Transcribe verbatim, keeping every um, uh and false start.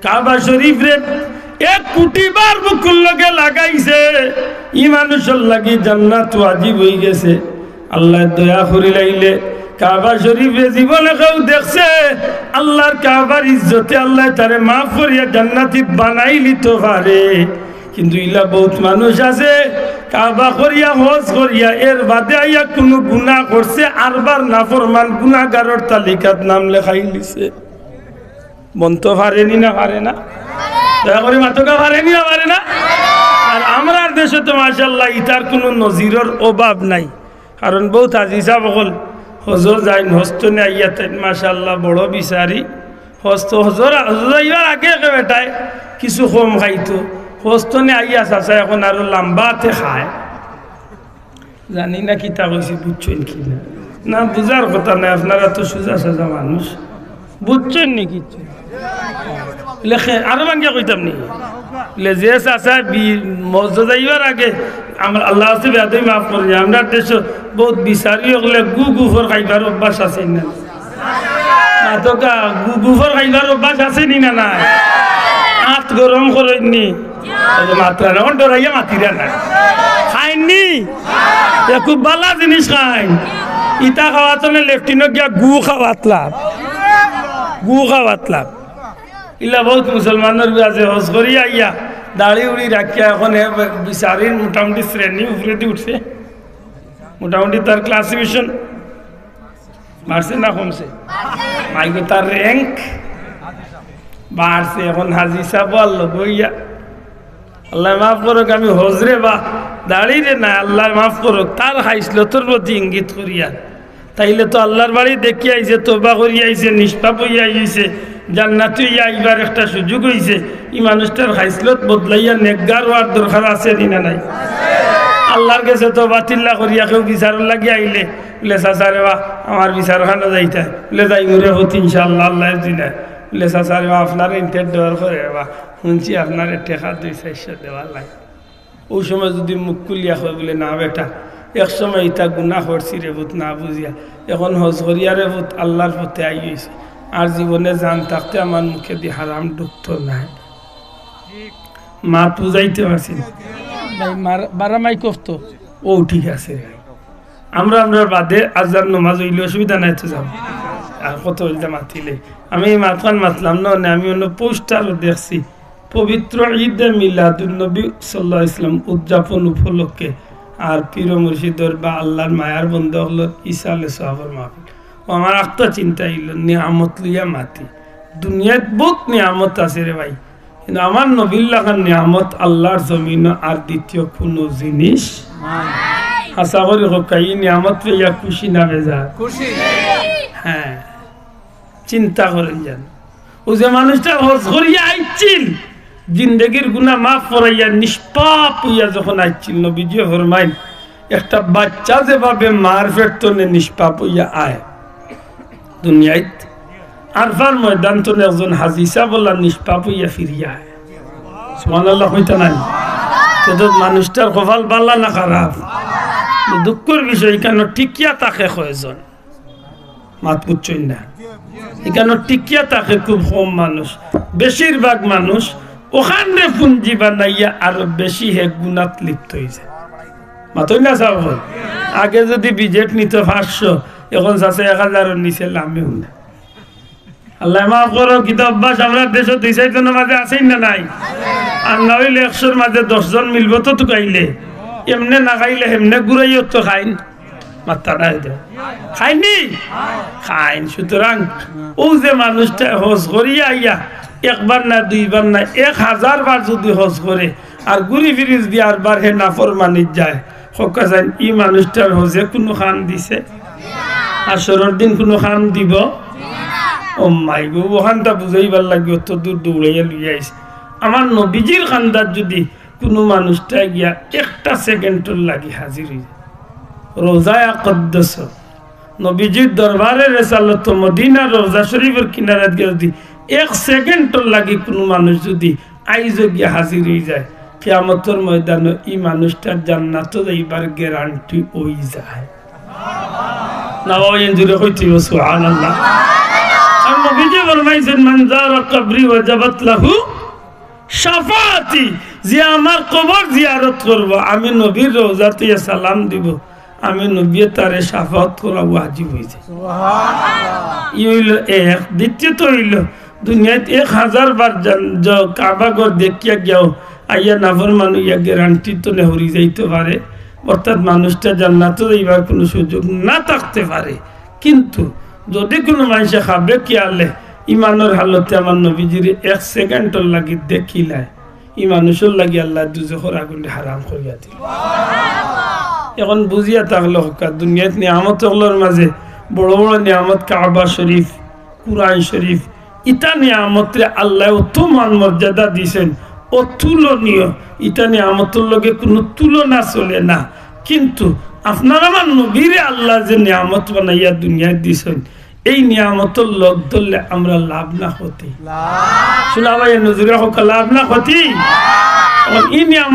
কাবা শরীফরে এক কুটি বার বুকুর লগে লাগাইছে, ই মানুষর লাগি জান্নাত ওয়াজিব অইগেছে। আল্লায় দয়া করিলাইলে কাবা শরীফরে জীবনে কেউ দেখছে, আল্লার কাবার ইজ্জতে আল্লায় তারে মাফ করিয়া জান্নাতি বানাইলিতো পারে। কিন্তু ইলা বউত মানুষ আছে, কাবা করিয়া, হজ করিয়া, এর বাদে আইয়া কুনু গুনা করছে, আরবার নাফরমান গুনাগারর তালিকাত নাম লেখাইলিছে। বনতো পারেনি না পারে না? দয়া করি মাতউক্কা, পারেনি না পারে না? আর আমরার দেশো তো মাশাআল্লাহ ইতার কুনু নজিরর অভাব নাই। কারণ বউত হাজি সাব অকল হজো যাইন, হজ তনে আইয়া তাইন মাশাআল্লাহ বড় বিচারি। হজ তো, হজর, হজো যাইবার আগে একে বেটায় কিছু কম খাইতো, হজ তনে আইয়া চাচা এখন আরো লাম্বাতে খায়। জানি না কিতা কইছি, বুঝছইন কি না? না, বুঝার কথা নাই, আপনারা তো সুজা সাজা মানুষ, বুঝছইন নি কিচ্ছু? লেখে, আরো ভাঙ্গিয়া কইতাম নি? লে যে চাচা বি-, মসজিদ যাইবার আগে, আমার আল্লাহ আছে বেয়াদবি মাফ করইন, আমরার দেশো বউত বিচারি অকলে গু গুফর খাইবার অভ্যাস আছে না? মাতউক্কা, গু-, গুফর খাইবার অভ্যাস আছে নি না নাই? আত গরম করইন নি? ওই যে মাতরা না, অখন ডরাইয়া মাতিরা না। খাইন নি? এ খুব বালা জিনিস খাইন। ইতা খাওয়াত না লেফটিনো গিয়া গু খাওয়াত লাভ। গু খাওয়াত লাভ। ইলা বউত মুসলমানর বিয়া আছে, হজ করিয়া আইয়া দাড়ি উড়ি রাখিয়া এখন হে বিচারির মোটামুটি শ্রেণী উপরেদি উঠছে। মোটামুটি তার ক্লাসিফিকেশন বাড়ছে না কমছে? মাইগো, তার র‍্যাংক বাড়ছে। এখন হাজি সাব আল্লাহ বইয়া, আল্লায় মাফ করউক, আমি হজরে বা দাড়িরে না, আল্লায় মাফ করউক, তার খাইছলতর প্রতি ইঙ্গিত করিয়া। তাইলে তো আল্লার বাড়ি দেখিয়া আইছে, তওবা করিয়া আইছে, নিষ্পাপ অইয়া আইছে, জান্নাতি অইয়া আইবার একটা সুযোগ অইছে। ই মানুষটার খাইছলত বদলাইয়া নেকগার অওয়ার দরকার আছে নি না নাই? আল্লার গেছে তওবা তিল্লা করিয়া কেউ বিচারর লাগি আইলে, বলে, "চাচা রে বা, আমার বিচারখানো যাইতা।" বলে, "যাইমু রে পুত, ইনশাআল্লাহ, আল্লায় দিলা।" বলে, "চাচা রে বা, আপনারে ইন্টার দেওয়ার পরে বা, হুনছি আপনারে টেকা দুই চাইরশো দেওয়ার লাগি।" অউ সময় যুদি মুখ খুলিয়া কয় বলে, "না বেটা, এক সময় ইতা গুনা করছি রে পুত, না বুঝিয়া, এখন হজ করিয়া রে পুত, আল্লার পথে আই অইছি, আর জীবনে জান থাকতে আমার মুখেদি হারাম ঢুকতো নায়।" মাত বুঝাইতে পারছি না? ভাই, মার-, বারা মাইক অফ তো। ও ঠিক আছে। আমরা, আমরার বাদে আজান নমাজ অইলে অসুবিধা নাই তো যাও। আর কত অইলে মাতিলে। আমি এই মাতখান মাতলাম না, মানে আমি অন্য পোস্টারও দেখছি। পবিত্র ঈদে মিলাদুন নবী সাল্লাল্লাহু আলাইহি ওয়াসাল্লাম উদযাপন উপলক্ষে আর পীর মুর্শিদর বা আল্লার মায়ার বন্দা অকলর ইসালে সওয়াবর মাহফিল। ও আমার একটা চিন্তা অইল, নিয়ামত লইয়া মাতি। দুনিয়াত বউত নিয়ামত আছে রে ভাই, কিন্তু আমার নবীর লাখান নিয়ামত আল্লার জমিনো আর দ্বিতীয় কুনু জিনিস নাই। হাছা করি কউক্কা, ই নিয়ামত পাইয়া খুশি না বেজার? খুশি। হ্যাঁ, চিন্তা করইন যেন। অউ যে মানুষটা হজ করিয়া আইছিল, জিন্দেগির গুনা মাফ করাইয়া নিষ্পাপ অইয়া যখন আইছিল, নবীজিয়ে ফরমাইন, একটা বাইচ্চা যেভাবে মার পেট তনে নিষ্পাপ অইয়া আয় দুনিয়াত, আরফার ময়দান তনে একজন হাজি সাব অলা নিষ্পাপ অইয়া ফিরিয়া আয়। সুবহানাল্লাহ কইতা নায়? তে তো মানুষটার কপাল বালা না খারাপ? দুঃখর বিষয়, ইকানো টিকিয়া থাকে কয়জন? মাত বুঝছইন না? ইকানো টিকিয়া থাকে খুব কম মানুষ, বেশিরভাগ মানুষ অখানরে পুঞ্জি বানাইয়া আরো বেশি হে গুনাত লিপ্ত অইযায়। মাতইন না সাব? আগে যুদি ভিজিট নিতো পাঁচশো, এখন চাচা এক হাজারর নিচে লামেও না। আল্লায় মাফ করউক, কিতা অভ্যাস আমরার দেশো দুই চাইরজনর মাঝে আছে না নাই? আর না অইলে একশোর মাঝে দশজন মিলবো তো তুকাইলে। এমনে না খাইলে হেমনে ঘুরাইও তো খাইন। মাত্তা নাই তো। খাইন নি? খাইন। সুতরাং অউ যে মানুষটা হজ করিয়া আইয়া একবার না দুইবার না এক হাজার বার যুদি হজ করে আর ঘুরি ফিরি যুদি আরবার হে নাফরমানিত যায়, কউক্কা চাইন, ই মানুষটার হজে কুনু কাম দিছে? হাশরর দিন কুনু কাম দিবো? ও মাই গো, অখানটা বুঝাইবার লাগি অত দূর দৌড়াইয়া লইয়া আইছে। আমার নবীজির কান্দাত যুদি কুনু মানুষটা গিয়া একটা সেকেন্ডর লাগি হাজির অইযায়, রওজায়ে আকদস, নবীজির দরবারে রেসালত, মদিনার রওজা শরীফর কিনারাত গিয়া যুদি এক সেকেন্ডর লাগি কুনু মানুষ যুদি আইজও গিয়া হাজির অইযায়, কিয়ামতর ময়দানো ই মানুষটার জান্নাতো যাইবার গ্যারান্টি অইযায়। না বাবা, এন জুরে কইতে অইবো, সুবহানাল্লাহ। নবীজি ফরমাইছইন, "মান জারা কবরি ওয়াজাবাত লাহু শাফাআতি।" যে আমার কবর জিয়ারত করবো, আমি নবীর রওজাত অইয়া সালাম দিবো, আমি নবীয়ে তারে শাফাআত করা ওয়াজিব অইছে। ই অইলো এক। দ্বিতীয়ত অইলো, দুনিয়াত এক হাজার বার যান, য-, কাবা ঘর দেখিয়া গিয়াও, আইয়া নাফরমান অইয়া গ্যারান্টি তো নেহরি যাইতো পারে, অর্থাৎ মানুষটা জান্নাতো যাইবার কুনু সুযোগ না থাকতে পারে। কিন্তু যদি কুনু মানষে খাবে খিয়ালে ইমানর হালতে আমার নবীজিরে এক সেকেন্ডর লাগি দেখিলায়, ই মানুষর লাগি আল্লায় দুজখর আগুনরে হারাম করিয়া দিল। এখন বুঝিয়া থাকলে হক্কা, দুনিয়াত নিয়ামত অকলর মাঝে বড় বড় নিয়ামত কাবা শরীফ, কুরআন শরীফ, ইতা নিয়ামতরে আল্লায় অত মান মর্যাদা দিছইন, অতুলনীয়। ইতা নিয়ামতর লগে কুনু তুলনা চলে না। কিন্তু আপনার আমার নবীরে আল্লায় যে নিয়ামত বানাইয়া দুনিয়াত দিছইন, এই নিয়ামতর লগ ধরলে আমরা লাভ না ক্ষতি? লাভ। শোনা ভাই, নজরে হক্কা, লাভ না ক্ষতি? এখন ই নিয়ামত